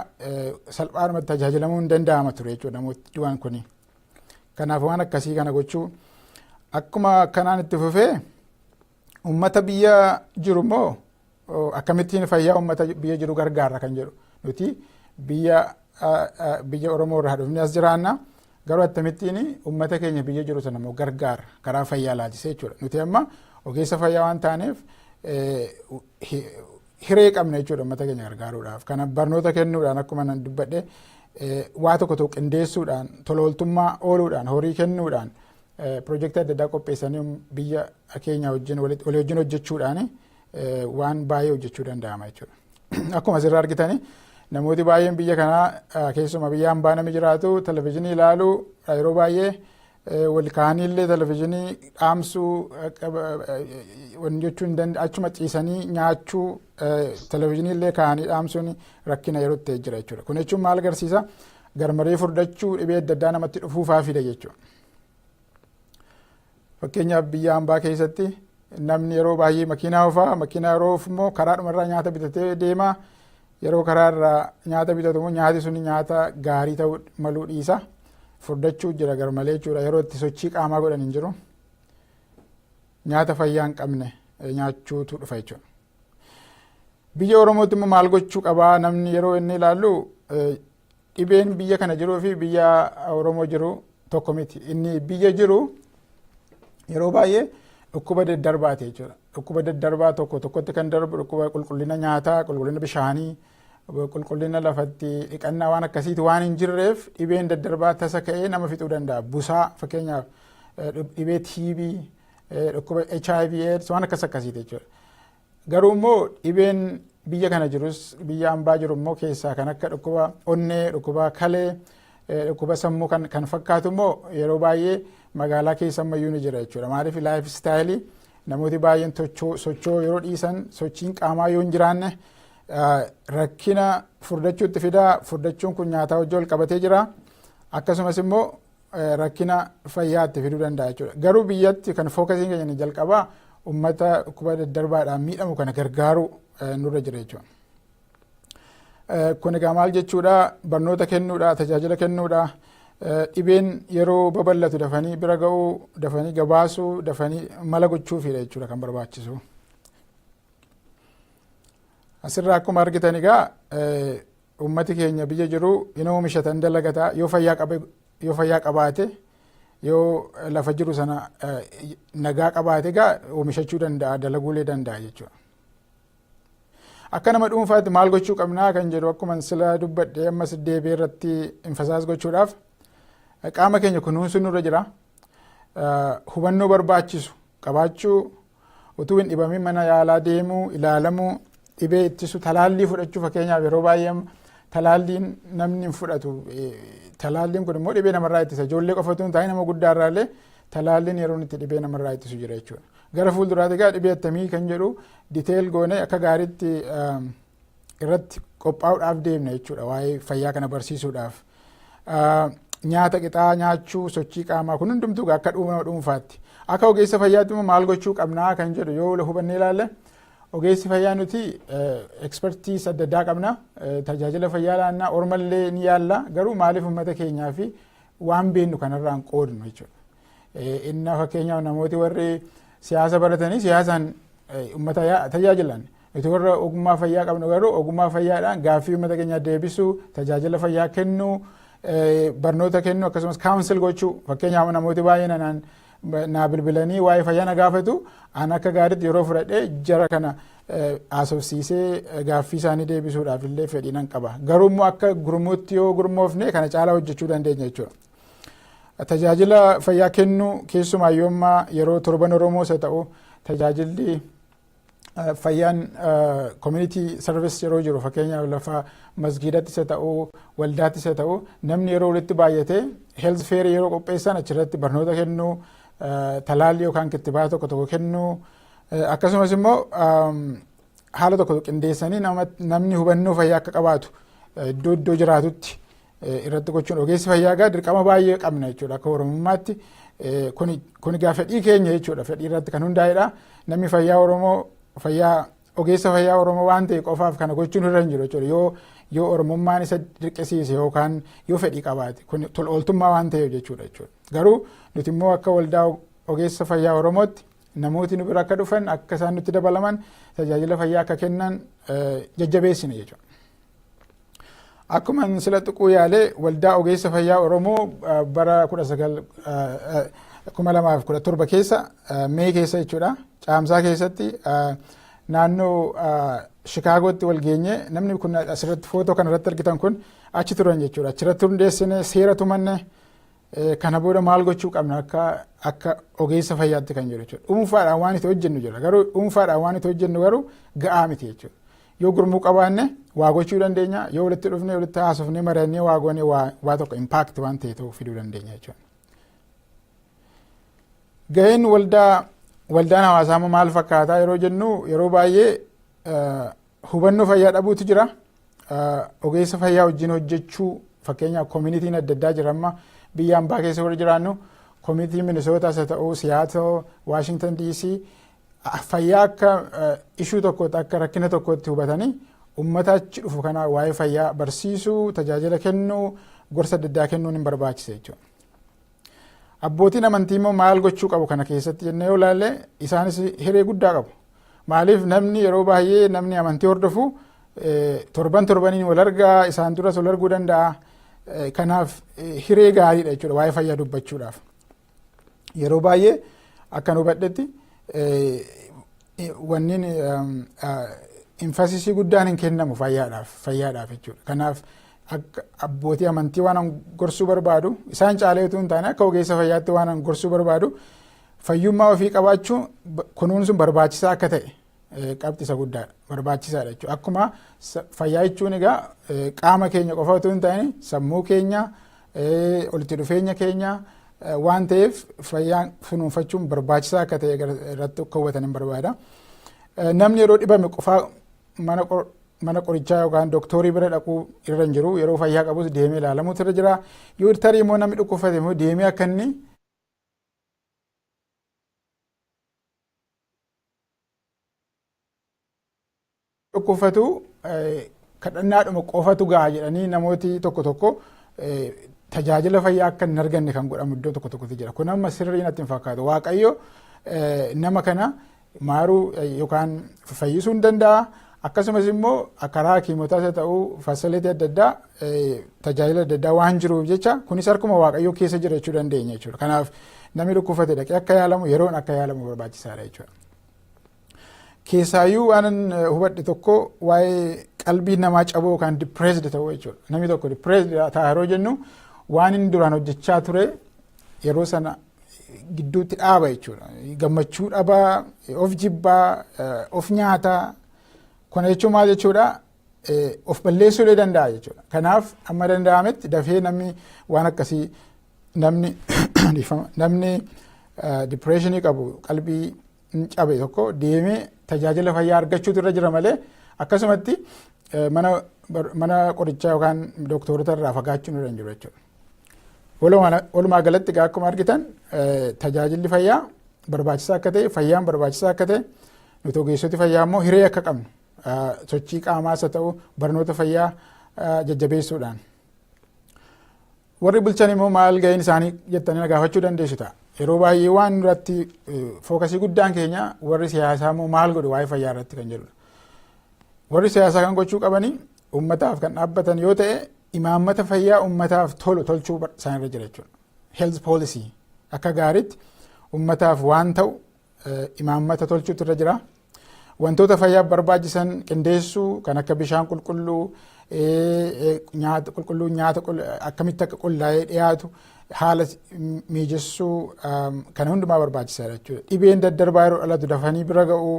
salphaadhumatti tajaajilamuu hin danda'ama ture jechuudha namooti du'an kuni. Kanaaf waan akkasii kana gochuu. Akkuma kanaan itti fufee, uummata biyya jiru immoo akkamittiin fayyaa uummata biyya jiru gargaarra kan jedhu. Nuti biyya Oromoo irraa dhufnee as jiraanna, garuu akkamittiin uummata keenya biyya jiru sana immoo gargaarra karaa fayyaa laalchisee jechuudha. Nuti amma ogeessa fayyaa waan taaneef hiree qabna jechuudha uummata keenya gargaaruudhaaf. Kana barnoota kennuudhaan, akkuma nan dubbadhe, waa tokko tokko qindeessuudhaan, tolooltummaa ooluudhaan, horii kennuudhaan, piroojeektii adda addaa qopheessanii biyya keenya wajjin walii wajjin hojjechuudhaan waan baay'ee hojjechuu danda'ama jechuudha. Akkuma asirraa argitanii, namooti baay'een biyya kanaa, keessumaa biyya hambaa namni jiraatu, televizyiinii ilaalu yeroo baay'ee wal kaanii illee televizyiinii dhaamsuu wanni jechuu hin danda'u, achuma ciisanii nyaachuu, televizyiinii illee kaanii dhaamsuun rakkina yeroo ta'e jira jechuudha. Kun jechuun maal agarsiisa? Garmaree furdachuu, dhibee adda addaa namatti dhufuufaa fida jechuudha. Fakkeenyaaf, biyya hambaa keessatti namni yeroo baay'ee makiinaa oofaa, makiinaa yeroo oofu immoo karaadhuma nyaata bitatee deema. Yeroo karaarraa nyaata bitatu immoo nyaati sun nyaata gaarii ta'uu maluu dhiisa. Furdachuu jira garmalee jechuudha. Yeroo itti sochii qaamaa godhan hin jiru. Nyaata fayyaa hin qabne nyaachuutu dhufa jechuudha. Biyya Oromootti immoo maal gochuu qabaa namni yeroo inni ilaallu, dhibeen biyya kana jiruu fi biyya Oromoo jiru tokko miti. Inni biyya jiru yeroo baay'ee dhukkuba daddarbaati jechuudha. Dhukkuba daddarbaa tokko tokkotti kan darbu, dhukkuba qulqullina nyaataa, qulqullina bishaanii, qulqullina lafatti dhiqannaa waan akkasiiti waan hin jirreef dhibeen daddarbaa tasa ka'ee nama fixuu danda'a. Busaa fakkeenyaaf, dhibee TB, dhukkuba HIV AIDS, waan akkas akkasiiti jechuudha. Garuu immoo dhibeen biyya kana jirus, biyya hambaa jiru immoo, keessaa kan akka dhukkuba onnee, dhukkuba kalee, dhukkuba sammuu kan fakkaatu immoo yeroo baay'ee magaalaa keessa ammayyuu ni jira jechuudha. Maaliif? Life style namooti baay'een sochoo yeroo dhiisan, sochiin qaamaa yoo hin jiraanne, rakkina furdachuutti fidaa. Furdachuun kun nyaataa wajjin wal qabatee jira. Akkasumas immoo rakkina fayyaatti fiduu danda'a jechuudha. Garuu biyyatti kan focusiin keenya jalqabaa uummata dhukkuba daddarbaadhaan miidhamu kana gargaaruu nurra jira jechuudha. Kun egaa maal jechuudha? Barnoota kennuudha, tajaajila kennuudha. Dhibeen yeroo babal'atu dafanii bira ga'uu, dafanii gabaasuu, dafanii mala gochuufidha jechuudha kan barbaachisu. Asirraa akkuma argitan egaa, uummati keenya biyya jiru hin oomishatan, dalagataa, yoo fayyaa qabaate, yoo lafa jiru sana nagaa qabaate, egaa oomishachuu danda'a, dalaguulee danda'a jechuudha. Akka nama dhuunfaatti maal gochuu qabnaa kan jedhu, akkuma sila dubbadhe, ammas deebi'ee irratti emphasize gochuudhaaf, qaama keenya kunuunsuun nurra jira. Hubannoo barbaachisu qabaachuu, utuu hin dhibamin mana yaalaa deemuu, ilaalamuu, dhibee ittisu, talaallii fudhachuu. Fakkeenyaaf, yeroo baay'ee talaalliin namni hin fudhatu. Talaalliin kun immoo dhibee namarraa ittisa. Ijoollee qofatu hin taane, nama guddaarraallee talaalliin yeroo itti dhibee namarraa ittisu jira jechuudha. Gara fuulduraatti egaa dhibee attamii kan jedhu detail goone akka gaariitti irratti qophaa'uudhaaf deemna jechuudha, waa'ee fayyaa kana barsiisuudhaaf. Nyaata qixaa nyaachuu, sochii qaamaa, kun hundumtuu akka dhuunfaatti. Akka ogeessa fayyaatti immoo maal gochuu qabnaa kan jedhu yoo hubannee ilaalle, ogeessi fayyaa nuti expertise adda addaa qabna. Tajaajila fayyaa laannaa, ormallee ni yaalla, garuu maaliif uummata keenyaa fi waan beennu kanarraan qoodnu jechuudha. Inni fakkeenyaaf namooti warri siyaasa baratanii siyaasaan uummata tajaajilan. Nuti warra ogummaa fayyaa qabnu garuu ogummaa fayyaadhaan gaaffii uummata keenyaa deebisuu, tajaajila fayyaa kennuu, barnoota kennuu, akkasumas counsel gochuu. Fakkeenyaaf namooti baay'een anaan naa bilbilanii waa'ee fayyaa na gaafatu. An akka gaariitti yeroo fudhadhee jara kana haasofsiisee gaaffii isaanii deebisuudhaaf illee fedhii nan qaba. Garuu immoo akka gurmuutti yoo gurmoofne kana caalaa hojjechuu dandeenya jechuudha. Tajaajila fayyaa kennuu, keessumaa yoo ammaa yeroo Torban Oromoos haa ta'u, tajaajilli fayyaan community service yeroo jiru, fakkeenyaaf lafa masgiidattis haa ta'u, waldaattis haa ta'u, namni yeroo walitti baay'atee health fair yeroo qopheessan achirratti barnoota kennuu, talaallii yookaan kittibaata tokko tokko kennuu, akkasumas immoo haala tokko qindeessanii namni hubannoo fayyaa akka qabaatu iddoo iddoo jiraatutti irratti gochuun, ogeessi fayyaa egaa dirqama baay'ee qabna jechuudha akka Oromummaatti. Kun egaa fedhii keenya jechuudha, fedhii irratti kan hundaa'edha. Namni fayyaa Oromoo fayyaa ogeessa fayyaa Oromoo waan ta'e qofaaf kana gochuun irra hin jiru jechuudha. Yoo Oromummaan isa dirqisiise yookaan yoo fedhii qabaate, kun tol ooltummaa waan ta'eef jechuudha. Garuu nuti immoo akka Waldaa Ogeessa Fayyaa Oromootti namooti nu bira akka dhufan, akka isaan nutti dabalaman, tajaajila fayyaa akka kennan jajjabeessina jechuudha. Akkuma sila tuquu yaalee, Waldaa Ogeessa Fayyaa Oromoo bara 2017 keessa, Mee keessa jechuudha, Caamsaa keessatti naannoo Shikaagootti wal geenye. Namni kun asirratti footoo kana irratti argitan kun achi turan jechuudha. Achirratti hundeessine, seera tumanne, kana booda maal gochuu qabna akka ogeessa fayyaatti kan jedhu jechuudha. Dhuunfaadhaan waan itti hojjennu jira, garuu dhuunfaadhaan waan itti hojjennu garuu ga'aa miti jechuudha. Yoo gurmuu qabaanne waa gochuu dandeenya, yoo walitti dhufne, walitti haasofnee, mari'annee waa goone, waa tokko impact waan ta'e ta'uu fiduu dandeenya jechuudha. Gaheen waldaan hawaasaa maal fakkaataa yeroo jennu, yeroo baay'ee hubannoo fayyaa dhabuutu jira. Ogeessa fayyaa wajjin hojjechuu, fakkeenyaaf communityn adda addaa jira. Amma biyya ambaa keessa warra jiraannu, community Minisootaas haa ta'u, Seattle, Washington DC, fayyaa akka issue tokkotti, akka rakkina tokkotti hubatanii uummata achi dhufu kana waa'ee fayyaa barsiisuu, tajaajila kennuu, gorsa adda addaa kennuun hin barbaachisa jechuudha. Abbootiin amantii immoo maal gochuu qabu kana keessatti jennee yoo ilaalle, isaanis hiree guddaa qabu. Maaliif? Namni yeroo baay'ee namni amantii hordofu torban torbaniin wal argaa, isaan duras wal arguu danda'a. Kanaaf hiree gaariidha jechuudha waa'ee fayyaa dubbachuudhaaf. Yeroo baay'ee akkan hubadhetti wanni emphasis guddaan hin kennamu fayyaadhaaf jechuudha. Kanaaf akka abbootii amantii waan gorsuu barbaadu, isaan caalee utuu hin taane akka ogeessa fayyaatti waan gorsuu barbaadu, fayyummaa ofii qabaachuu kunuunsuun barbaachisaa akka ta'e qabxi isa guddaadha, barbaachisaadha jechuudha. Akkuma fayyaa jechuun egaa qaama keenya qofa utuu hin taane sammuu keenya, walitti dhufeenya keenya waan ta'eef, fayyaa kunuunfachuun barbaachisaa akka ta'e irratti akka hubatan hin barbaada. Namni yeroo dhibame qofaa mana qorichaa yookaan doktoorii bira dhaquu irra hin jiru. Yeroo fayyaa qabus deemee ilaalamuutu irra jira. Yoo tarii immoo namni dhukkubfate immoo deemee akka inni dhukkubfatu kadhannaadhuma qofatu ga'a jedhanii namooti tokko tokko tajaajila fayyaa akka hin arganne kan godhamu iddoo tokko tokkotti jira. Kun amma sirrii natti hin fakkaatu. Waaqayyo nama kana maaruu yookaan fayyisuu hin danda'a. Akkasumas immoo karaa hakiimotaas haa ta'u, facility adda addaa, tajaajila adda addaa waan jiruuf jecha, kunis harkuma Waaqayyoo keessa jira jechuu dandeenya jechuudha. Kanaaf namni dhukkubfate dhaqee akka yaalamu, yeroon akka yaalamu barbaachisaadha jechuudha. Keessaayyuu waan hubadhe tokko waa'ee qalbii namaa caboo yookaan depressed ta'uu jechuudha. Namni tokko depressed ta'a yeroo jennu, waan inni duraan hojjechaa ture yeroo sana gidduutti dhaaba jechuudha. Gammachuu dhabaa, of jibbaa, of nyaataa. Kana jechuun maal jechuudha? of balleessuulee danda'a jechuudha. Kanaaf amma danda'ametti dafee namni waan akkasii, namni depressionii qabu, qalbii cabe tokko deemee tajaajila fayyaa argachuutu irra jira malee akkasumatti mana qorichaa yookaan dooktorota irraa fagaachuun irra hin jiru jechuudha. Walumaa galatti egaa akkuma argitan tajaajilli fayyaa barbaachisaa akka ta'e, fayyaan barbaachisaa akka ta'e, nuti ogeessoti fayyaa immoo hiree akka qabnu sochii qaamaas haa ta'u barnoota fayyaa jajjabeessuudhaan. Warri bulchan immoo maal gaheen isaanii jettanii na gaafachuu dandeessu ta'a. Yeroo baay'ee waan irratti focusii guddaan keenya warri siyaasaa immoo maal godhu waa'ee fayyaa irratti kan jedhudha. Warri siyaasaa kan gochuu qabanii, uummataaf kan dhaabbatan yoo ta'e, imaammata fayyaa uummataaf tolu tolchuu isaanirra jira jechuudha. Health policy akka gaariitti uummataaf waan ta'u imaammata tolchuutu irra jira. Wantoota fayyaaf barbaachisan qindeessuu, kan akka bishaan qulqulluu, nyaata qulqulluu, nyaata akkamitti akka qullaa'ee dhiyaatu haala miijessuu, kan hundumaa barbaachisaadha jechuudha. Dhibeen daddarbaa yeroo dhalatu dafanii bira ga'uu,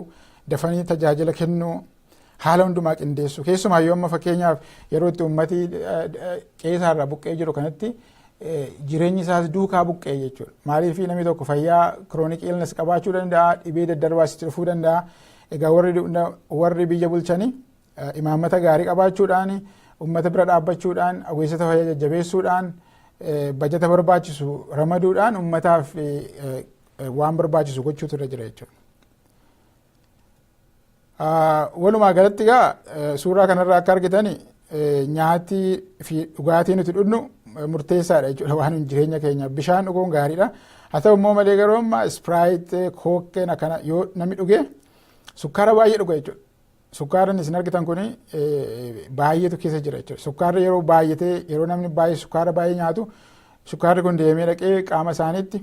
dafanii tajaajila kennuu, haala hundumaa qindeessuu. Keessumaa yoo amma fakkeenyaaf yeroo itti uummati qe'eesaarraa buqqee jiru kanatti jireenyi isaas duukaa buqqee jechuudha. Maaliif, namni tokko fayyaa chronic illness qabaachuu danda'a, dhibee daddarbaa sitti dhufuu danda'a. Egaa warri biyya bulchanii imaammata gaarii qabaachuudhaan, uummata bira dhaabbachuudhaan, ogeessota fayyaa jajjabeessuudhaan, bajata barbaachisu ramaduudhaan uummataaf waan barbaachisu gochuutu irra jira jechuudha. Walumaa galatti egaa suuraa kanarraa akka argitan nyaatii fi dhugaatii nuti dhugnu murteessaadha jechuudha waan jireenya keenya. Bishaan dhuguun gaariidha. Haa ta'u immoo malee garuu amma Sprite, Cokeen akkana yoo namni dhuge sukkaara baay'ee dhuga jechuudha. Sukkaarri isin argitan kun baay'eetu keessa jira jechuudha. Sukkaarri yeroo baay'atee, yeroo namni baay'ee sukkaara baay'ee nyaatu, sukkaarri kun deemee dhaqee qaama isaaniitti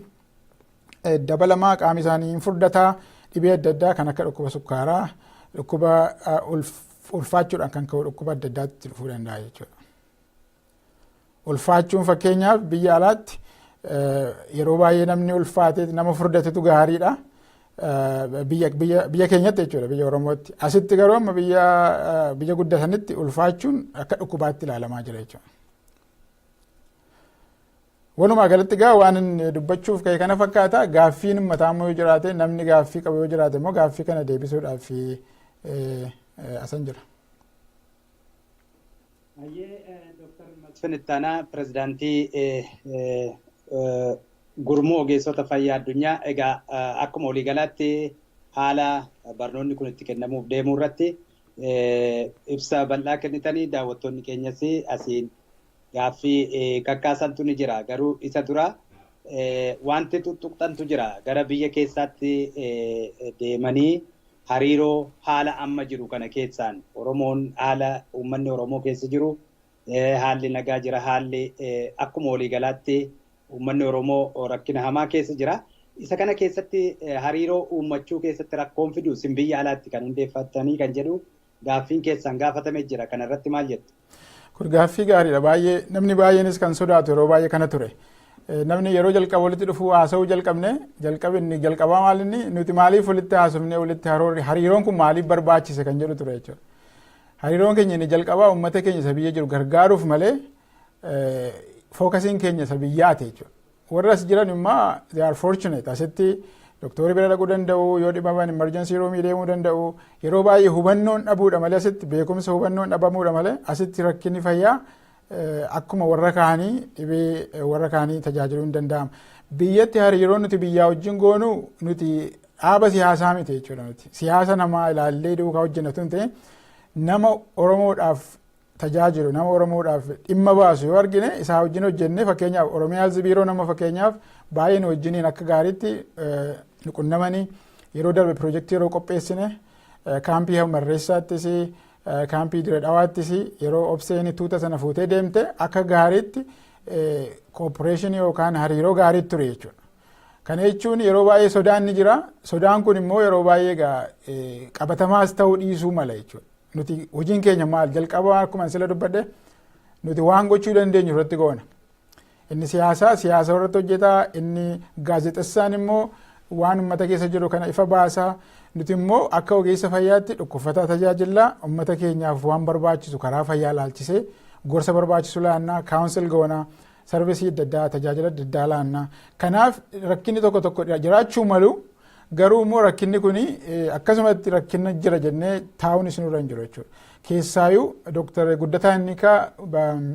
dabalamaa, qaamni isaanii hin furdataa, dhibee adda addaa kan akka dhukkuba sukkaaraa, dhukkuba ulfaachuudhaan kan ka'u, dhukkuba adda addaatti dhufuu danda'a jechuudha. Ulfaachuun fakkeenyaaf biyya alaatti yeroo baay'ee namni ulfaatee nama furdatetu gaariidha. Biyya keenyatti jechuudha, biyya Oromootti. Asitti garuu amma biyya guddatanitti ulfaachuun akka dhukkubaatti ilaalamaa jira jechuudha. Walumaa galatti egaa waan inni dubbachuuf ka'e kana fakkaata. Gaaffiin uummataa immoo yoo jiraate, namni gaaffii qabu yoo jiraate immoo gaaffii kana deebisuudhaaf asan jira. Hayyee, Dooktar Masfin Ittaanaa, pirezidaantii Gurmuu Ogeessota Fayyaa Addunyaa. Egaa akkuma waliigalaatti haala barnoonni kun itti kennamuuf deemuu irratti ibsa bal'aa kennitanii, daawwattoonni keenyas asiin gaaffii kakkaasantu ni jira. Garuu isa dura wanti tuttuqxantu jira. Gara biyya keessaatti deemanii hariiroo haala amma jiru kana keessaan Oromoon, haala uummanni Oromoo keessa jiru, haalli nagaa jira, haalli akkuma waliigalaatti uummanni Oromoo rakkina hamaa keessa jira. Isa kana keessatti hariiroo uummachuu keessatti rakkoon fidu isin biyya alaatti kan hundeeffattanii kan jedhu gaaffiin keessan gaafatame jira. Kana irratti maal jettu? Kun gaaffii gaariidha. Baay'ee namni baay'eenis kan sodaatu yeroo baay'ee kana ture. Namni yeroo jalqaba walitti dhufuu haasa'uu jalqabne, jalqabni jalqabaa maal inni nuti maaliif walitti haasofne, walitti hariiroon kun maaliif barbaachise kan jedhu ture jechuudha. Hariiroon keenya inni jalqabaa uummata keenya isa biyya jiru gargaaruuf malee focusiin keenya isa biyyaati jechuudha. Warra as jiran immoo they are fortunate, asitti doktorii bira dhaquu danda'u, yoo dhibaman emergency roomii deemuu danda'u. Yeroo baay'ee hubannoon dhabuudha malee, asitti beekumsa hubannoon dhabamuudha malee, asitti rakkinni fayyaa akkuma warra kaanii dhibee warra kaanii tajaajiluu hin danda'ama. Biyyatti hariiroo nuti biyyaa wajjin goonu, nuti dhaaba siyaasaa miti jechuudha nuti. Siyaasa namaa ilaallee duukaa hojjennatu hin ta'in, nama Oromoodhaaf tajaajilu, nama Oromoodhaaf dhimma baasu yoo argine isaa wajjin hojjenne. Fakkeenyaaf Oromiyaa Biiroo nama fakkeenyaaf baay'ee nu wajjiniin akka gaariitti nu qunnamanii, yeroo darbe piroojeektii yeroo qopheessine kaampii Marreessaattis, kaampii Dire Dhawaattis, yeroo Obseen tuuta sana fuutee deemte akka gaariitti cooperationii yookaan hariiroo gaariitti ture jechuudha. Kana jechuun yeroo baay'ee sodaan ni jira. Sodaan kun immoo yeroo baay'ee qabatamaas ta'uu dhiisuu mala jechuudha. Nuti hojiin keenya maal? Jalqaba akkuma sila dubbadhe, nuti waan gochuu dandeenyu irratti goona. Inni siyaasaa siyaasa irratti hojjeta, inni gaazexessaan immoo Waan uummata keessa jiru kana ifa baasaa. Nuti immoo akka ogeessa fayyaatti dhukkubsataa tajaajillaa, uummata keenyaaf waan barbaachisu karaa fayyaa laalchisee gorsa barbaachisu laannaa, counsel goonaa, service adda addaa, tajaajila adda addaa laannaa. Kanaaf rakkinni tokko tokko jiraachuu malu, garuu immoo rakkinni kun akkasumatti rakkina jira jennee taa'uun isinirra hin jiru jechuudha. Keessaayyuu Dooktar Guddataa Innikaa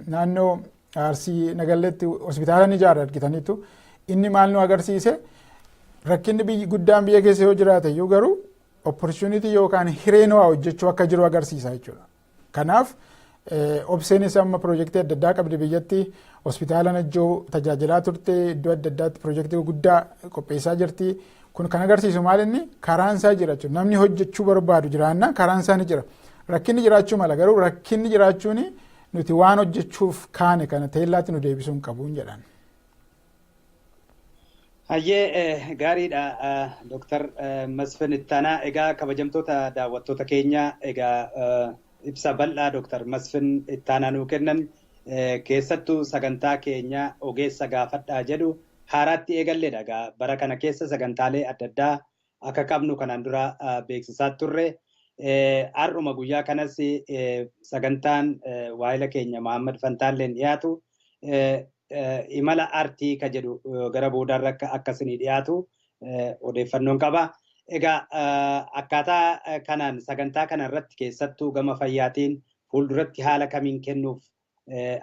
naannoo Arsii Nagalleetti hospitaala ni ijaara argitaniitu. Inni maal nu agarsiise? Rakkinni biyyi guddaan biyya keessa yoo jiraate iyyuu garuu opportunity yookaan hireen waa hojjechuu akka jiru agarsiisa jechuudha. Kanaaf Obseenis amma piroojeektii adda addaa qabdi. Biyyatti hospitaala Najjoo tajaajilaa turte, iddoo adda addaatti piroojeektii guddaa qopheessaa jirti. Kun kan agarsiisu maal? Inni karaan isaa jira jechuudha. Namni hojjechuu barbaadu jiraannaa karaan isaa ni jira. Rakkinni jiraachuu mala, garuu rakkinni jiraachuun nuti waan hojjechuuf kaane kana teellaatti nu deebisuu hin qabu jedhan. Hayyee, gaariidha, Dooktar Masfin Ittaanaa. Egaa kabajamtoota daawwattoota keenya, egaa ibsa bal'aa Dooktar Masfin Ittaanaa nuu kennan, keessattuu sagantaa keenya ogeessa gaafadhaa jedhu haaraatti eegalleedha. Egaa bara kana keessa sagantaalee adda addaa akka qabnu kanaan dura beeksisaa turre. Har'uma guyyaa kanas sagantaan waayila keenya Mahammad Fantaalleen dhiyaatu imala artii ka jedhu gara boodaarra akka akkasinii dhiyaatu odeeffannoon qaba. Egaa akkaataa kanaan sagantaa kana irratti keessattuu gama fayyaatiin fuulduratti haala kamiin kennuuf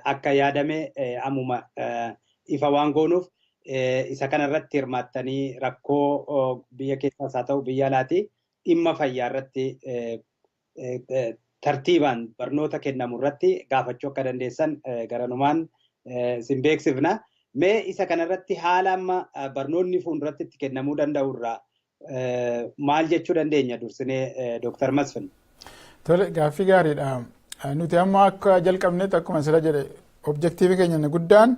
akka yaadame ammuma ifa waan goonuuf, isa kana irratti hirmaattanii rakkoo biyya keessaas haa ta'u biyya alaati dhimma fayyaa irratti tartiibaan barnoota kennamu irratti gaafachuu akka dandeessan garanumaan isin beeksifna. Mee isa kanarratti haala amma barnoonni fuulduratti itti kennamuu danda'u irraa maal jechuu dandeenya dursinee, Dooktar Masfin? Tole, gaaffii gaariidha. Nuti amma akka jalqabnetti, akkuma sila jedhe, objective keenya inni guddaan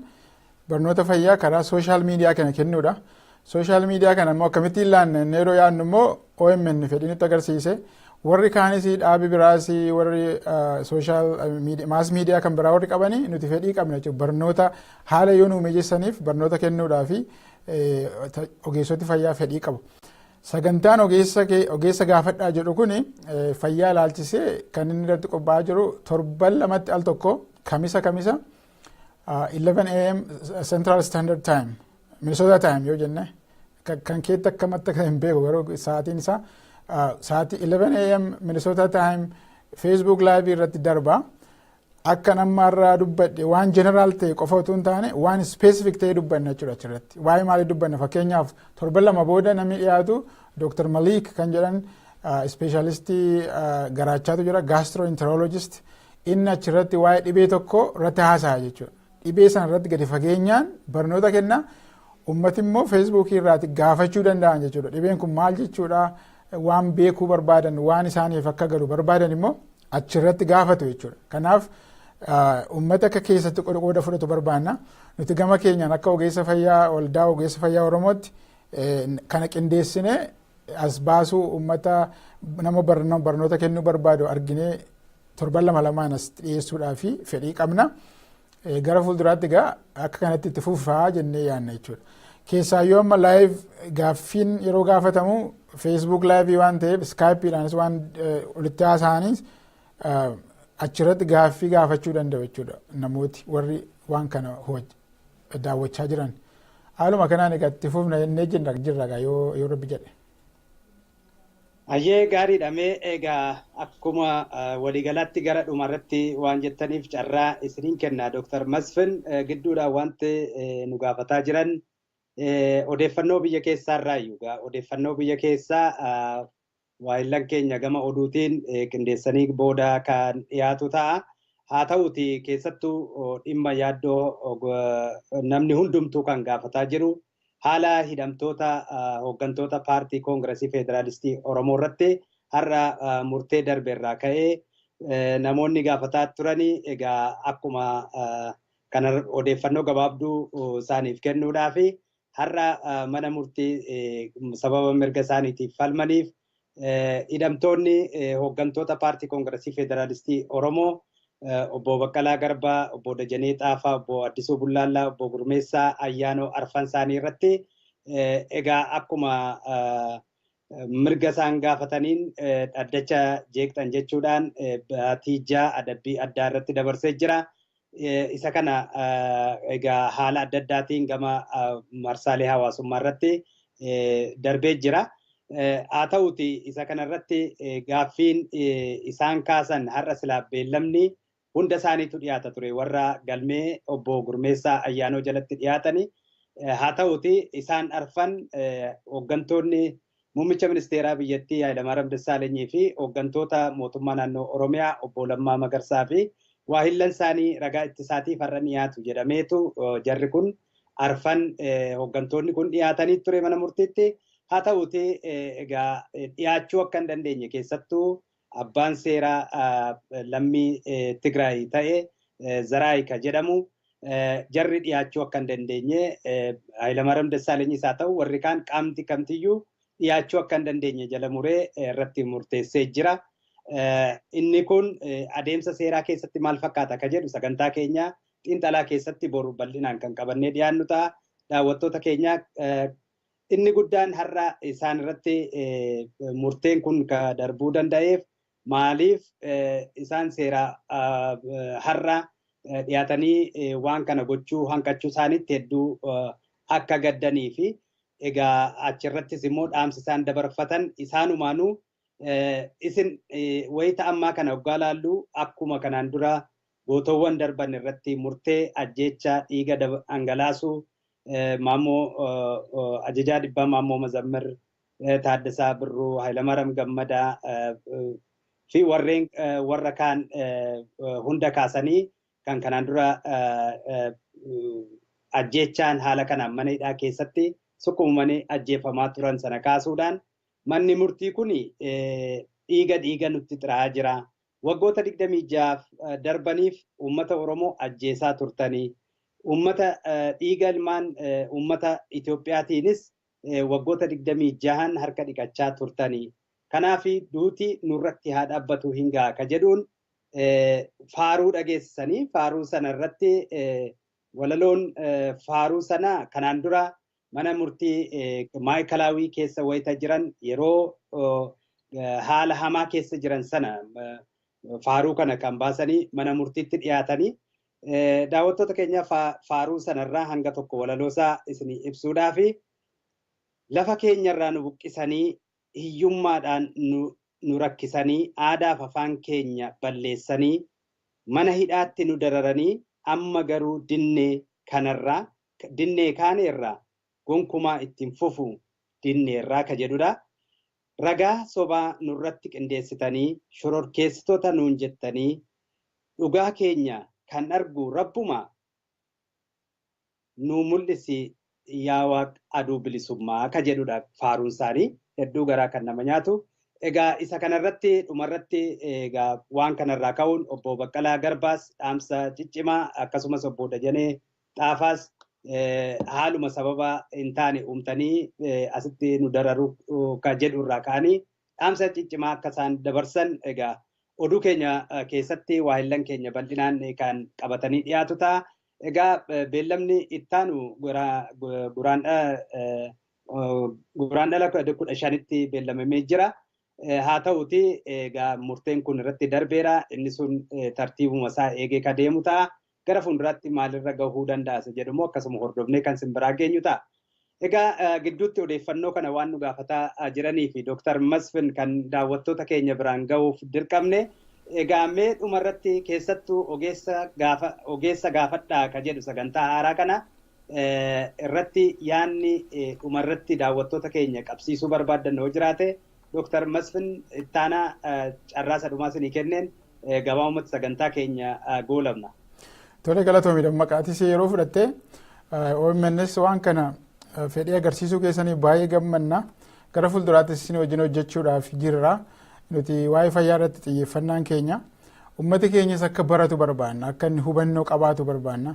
barnoota fayyaa karaa social media kana kennuudha. Social media kana immoo akkamittiin laanna inni yeroo yaadnu immoo OMN fedhii nutti agarsiise. Warri kaanis, dhaabi biraas, warri social mass media kan biraa warri qabanii, nuti fedhii qabna jechuudha. Barnoota haala yoo nuu mijeessaniif barnoota kennuudhaa fi ogeessoti fayyaa fedhii qabu. Sagantaan ogeessa gaafadhaa jedhu kuni fayyaa ilaalchisee kan inni irratti qophaa'aa jiru torban 2tti al tokko, kamisa kamisa, 11 a.m. Central Standard Time, Minnesota Time yoo jenne, kan keetti akkamatti akka hin beeku, garuu sa'aatiin isaa sa'aatii 11 a.m. Minnesota Time Facebook Live irratti darba. Akka nama irraa dubbadhe waan general ta'e qofa otoo hin taane waan specific ta'e dubbanna jechuudha achirratti. Waa'ee maalii dubbanna? Fakkeenyaaf torban 2 booda namni dhiyaatu Dr. Malik kan jedhan specialistii garaachaatu jira, gastroenterologist. Inni achirratti waa'ee dhibee tokko irratti haasa'a jechuudha. Dhibee sana irratti gadi fageenyaan barnoota kenna. Ummati immoo Facebookii irraati gaafachuu danda'an jechuudha. Dhibeen kun maal jechuudha? Waan beekuu barbaadan, waan isaaniif akka galu barbaadan immoo achirratti gaafatu jechuudha. Kanaaf uummata akka keessatti qooda fudhatu barbaanna. Nuti gama keenyaan akka ogeessa fayyaa, waldaa ogeessa fayyaa Oromootti, kana qindeessinee as baasuu, uummata nama barnoota kennuu barbaadu arginee torban lama lamaan as dhiyeessuudhaa fi fedhii qabna. Gara fuulduraatti egaa akka kanatti itti fufaa jennee yaadna jechuudha. Keessaayyuu amma live gaaffiin yeroo gaafatamu Facebook live waan ta'eef, Skypeiidhaanis waan walitti haasa'anis, achirratti gaaffii gaafachuu danda'u jechuudha namooti warri waan kana daawwachaa jiran. Haaluma kanaan egaa itti fufna jennee jirra yoo Rabbi jedhe. Hayyee, gaariidha. Mee egaa akkuma waliigalaatti gara dhumarratti waan jettaniif carraa isiniin kenna. Dooktar Masfin, gidduudhaan wanti nu gaafataa jiran odeeffannoo biyya keessaarraayyuu, odeeffannoo biyya keessaa waayillan keenya gama oduutiin qindeessanii booda kan dhiyaatu ta'a. Haa ta'uti keessattuu dhimma yaaddoo namni hundumtuu kan gaafataa jiru haala hidhamtoota hooggantoota paartii Koongiresii Federaalistii Oromoo irratti har'a murtee darbe irraa ka'ee namoonni gaafataa turanii, egaa akkuma kana odeeffannoo gabaabduu isaaniif kennuudhaaf, har'a mana murtii sababa mirga isaaniitiif falmaniif hidhamtoonni hooggantoota paartii Koongiresii Federaalistii Oromoo obbo Baqqalaa Garbaa, obbo Dajanee Xaafaa, obbo Addisuu Bullaallaa, obbo Gurmeessaa Ayyaanoo arfan isaanii irratti Egaa akkuma mirga isaan gaafataniin dhaddacha jeeqxan jechuudhaan baatii 6 adabbii addaa irratti dabarsee jira. Isa kana egaa haala adda addaatiin gama marsaalee hawaasummaa irratti darbee jira. Haa ta'uti, isa kana irratti gaaffiin isaan kaasan har'a silaa beellamni hunda isaaniitu dhiyaata ture, warra galmee obbo Gurmeessaa Ayyaanoo jalatti dhiyaatani. Haa ta'uti, isaan arfan, hooggantoonni muummicha ministeeraa biyyattii Hayilamaariyaam Dassaalanyii fi hooggantoota mootummaa naannoo Oromiyaa obbo Lammaa Magarsaa fi waahillan isaanii ragaa ittisaatiif har'a dhiyaatu jedhameetu jarri kun arfan, hooggantoonni kun dhiyaatanii ture mana murtiitti. Haa ta'uti, egaa dhiyaachuu akka hin dandeenye, keessattuu abbaan seeraa lammii Tigraay ta'e Zaraay ka jedhamu, jarri dhiyaachuu akka hin dandeenye, Hayilamaariyaam Dassaalanyis haa ta'u warri kaan qaamti kamtiyyuu dhiyaachuu akka hin dandeenye jala muree irratti murteessee jira. Inni kun adeemsa seeraa keessatti maal fakkaata ka jedhu sagantaa keenya xiinxalaa keessatti boru bal'inaan kan qabannee dhiyaannu ta'a. Daawwattoota keenya, inni guddaan har'a isaan irratti murteen kun ka darbuu danda'eef maaliif isaan seera har'a dhiyaatanii waan kana gochuu hanqachuu isaaniitti hedduu akka gaddanii fi egaa achirrattis immoo dhaamsi isaan dabarfatan isaanumaanuu isin wayita ammaa kana waggaa laallu akkuma kanaan dura gootowwan darban irratti murtee ajjeechaa dhiiga dhangalaasuu Maammoo Ajajaa Dhibbaa Maammoo Mazammir, Taaddasaa Birruu, Hayilamaariyaam Gammadaa fi warreen warra kaan hunda kaasanii kan kanaan dura ajjeechaan haala kanaan mana hidhaa keessatti sukkuumanii ajjeefamaa turan sana kaasuudhaan, manni murtii kun dhiiga dhiiga nutti xiraa'aa jira. Waggoota 26 darbaniif uummata Oromoo ajjeesaa turtanii, uummata dhiiga ilmaan uummata Itoophiyaatiinis waggoota 26n harka dhiqachaa turtanii. Kanaaf duuti nurratti haa dhaabbatu, hin ga'a ka jedhuun faaruu dhageessisanii, faaruu sana irratti walaloon faaruu sana kanaan dura mana murtii Maayikalaawii keessa wayita jiran, yeroo haala hamaa keessa jiran sana faaruu kana kan baasanii mana murtiitti dhiyaatanii. Daawwattoota keenya, faaruu sanarraa hanga tokko walaloosaa isinii ibsuudhaafi: lafa keenyarraa nu buqqisanii, hiyyummaadhaan nu rakkisanii, aadaaf afaan keenya balleessanii, mana hidhaatti nu dararanii, amma garuu dinnee kanarraa dinnee kaaneerraa, gonkumaa ittiin fufu dinneerraa ka jedhudha. Ragaa sobaa nurratti qindeessitanii, shororkeessitoota nuun jettanii, dhugaa keenya kan argu rabbuma, nu mul'isi yaa Waaq aduu bilisummaa ka jedhudha faaruun isaanii, hedduu garaa kan nama nyaatu. Egaa isa kanarratti dhumarratti egaa waan kanarraa ka'uun obbo Baqqalaa Garbaas dhaamsa ciccimaa, akkasumas obbo Dajanee Xaafaas haaluma sababa hin taane uumtanii asitti nu dararuu ka jedhu irraa ka'anii dhaamsa ciccimaa akka isaan dabarsan egaa oduu keenya keessatti waahillan keenya bal'inaan kan qabatanii dhiyaatu ta'a. Egaa beellamni ittaanu Guraandhala 15tti beellamamee jira. Haa ta'uti, egaa murteen kun irratti darbeera. Inni sun tartiibuma isaa eegee ka deemu ta'a. Gara fuulduraatti maalirra gahuu danda'a isa jedhumoo akkasuma hordofnee kan sin biraa geenyu ta'a. Egaa gidduutti odeeffannoo kana waan nu gaafataa jiranii fi Dooktar Masfin kan daawwattoota keenya biraan gahuuf dirqamne. Egaa mee dhumarratti, keessattuu ogeessa gaafadhaa ka jedhu sagantaa haaraa kana irratti yaanni dhumarratti daawwattoota keenya qabsiisuu barbaaddan yoo jiraate, Dooktar Masfin Ittaanaa, carraa isa dhumaa isinii kenneen gabaabumatti sagantaa keenya goolabna. Tole, galatoomi dammaqaatis yeroo fudhattee OMNs waan kana fedhii agarsiisuu keessanii baay'ee gammanna. Gara fuulduraattis isin wajjin hojjechuudhaaf jirra. Nuti waa'ee fayyaa irratti xiyyeeffannaan keenya ummati keenyas akka baratu barbaanna, akka inni hubannoo qabaatu barbaanna.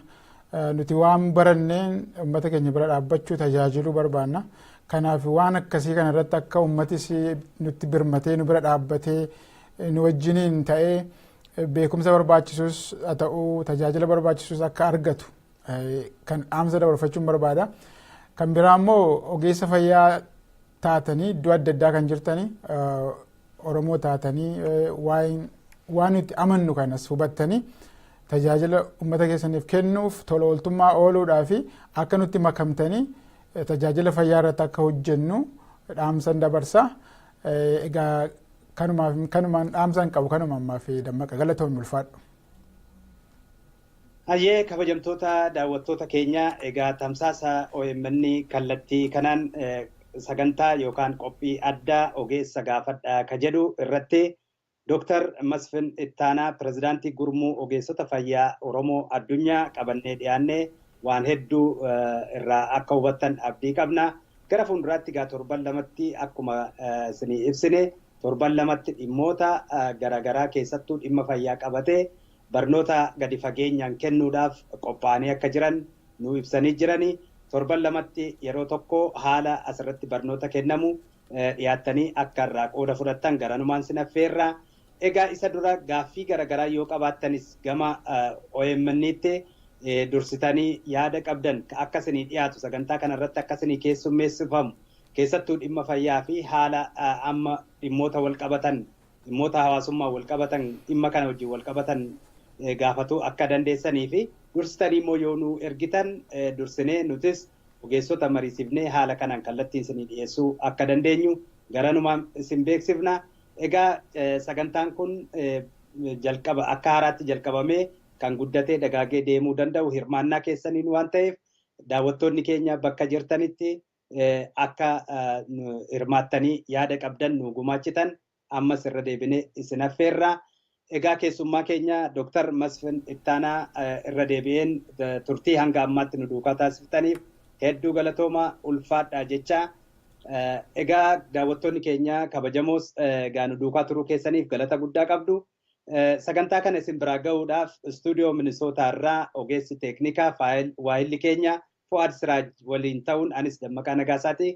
Nuti waan baranneen ummata keenya bira dhaabbachuu, tajaajiluu barbaanna. Kanaaf waan akkasii kana irratti akka ummatis nutti birmatee, nu bira dhaabbatee, nu wajjiniin ta'ee beekumsa barbaachisus haa ta'uu, tajaajila barbaachisus akka argatu kan dhaamsa dabarfachuun barbaada. Kan biraa immoo ogeessa fayyaa taatanii iddoo adda addaa kan jirtanii, Oromoo taatanii, waan nuti amannu kanas hubattanii tajaajila uummata keessaniif kennuuf tola ooltummaa ooluudhaa fi akka nutti makamtanii tajaajila fayyaa irratti akka hojjennu dhaamsan dabarsa. Egaa kanumaan dhaamsan qabu kanuma ammaa fi Dammaqa, galatoomii, ulfaadhu. Hayyee, kabajamtoota daawwattoota keenya, egaa tamsaasa OMN kallattii kanaan sagantaa yookaan qophii addaa ogeessa gaafadha ka jedhu irratti Dooktar Masfin Ittaanaa, pirezidaantii Gurmuu Ogeessota Fayyaa Oromoo Addunyaa qabannee dhiyaannee waan hedduu irraa akka hubattan abdii qabna. Gara fuulduraatti egaa torban 2tti, akkuma isinii ibsine, torban 2tti dhimmoota garaagaraa, keessattuu dhimma fayyaa qabatee barnoota gadi fageenyaan kennuudhaaf qophaa'anii akka jiran nu ibsanii jiranii. Torban 2tti yeroo tokko haala asirratti barnoota kennamu dhiyaattanii akka irraa qooda fudhattan garanumaan sin affeerra. Egaa isa dura gaaffii garaagaraa yoo qabaattanis gama OMN'tti dursitanii yaada qabdan akka isinii dhiyaatu, sagantaa kanarratti akka isinii keessummeessifamu, keessattuu dhimma fayyaa fi haala amma dhimmoota wal qabatan, dhimmoota hawaasummaa wal qabatan, dhimma kana wajjin wal qabatan gaafatuu akka dandeessanii fi dursitanii immoo yoo nu ergitan, dursinee nutis ogeessota mariisifnee haala kanaan kallattiin isinii dhiyeessuu akka dandeenyu garanumaan isin beeksifna. Egaa sagantaan kun jalqaba akka haaraatti jalqabamee kan guddatee dagaagee deemuu danda'u hirmaannaa keessaniin waan ta'eef, daawwattoonni keenya bakka jirtanitti akka hirmaattanii yaada qabdan nu gumaachitan ammas irra deebinee isin affeerra. Egaa keessummaa keenya Dooktar Masfin Ittaanaa irra deebi'een turtii hanga ammaatti nu duukaa taasiftaniif hedduu galatooma, ulfaadha jecha. Egaa daawwattoonni keenya kabajamoos, egaa nu duukaa turuu keessaniif galata guddaa qabdu. Sagantaa kana isin biraa gahuudhaaf istuudiyoo Minisootaa irraa ogeessi teeknikaa waayilli keenya Fu'aad Siraaj waliin ta'uun anis Dammaqaa Nagaasaati.